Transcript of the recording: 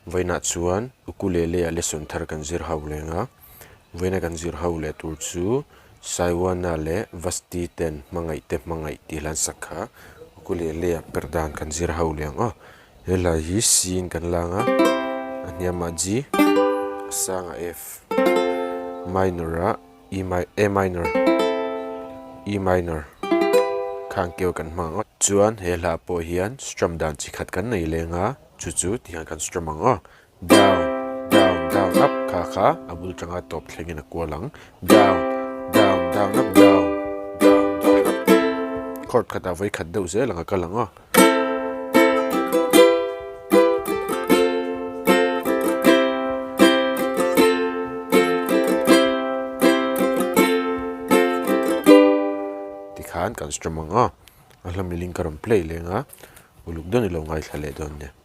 Vawiinah chuan ukulele ah lesson thar kan zir ho leng a, vawiina kan zir ho leh tur chu Saiwana leh Vasti ten hmangaih te hmangaih tih hlan sak kha ukulele ah perh dan kan zir ho leh ang aw. He hlai hi C in kan lang a, a hniamah G, a sangah F, minor ah E A minor, E minor khang keu kan hmang ang aw. Chuan he hla pawh hian strum dan chi khat kan nei leng a. Chu chu ti hian kan strum ang aw. Down, down, down, up kha kha a bul tanga tawp thlengin a kual ang. Down, down, down, up, down, down, down, up. Chord khatah vawi khat deuh zel ang a kal ang aw. Tikhan kan strum ang aw. A hla miling ka rawn play leng a, uluk dawn i lo ngaithla leh dawn nia.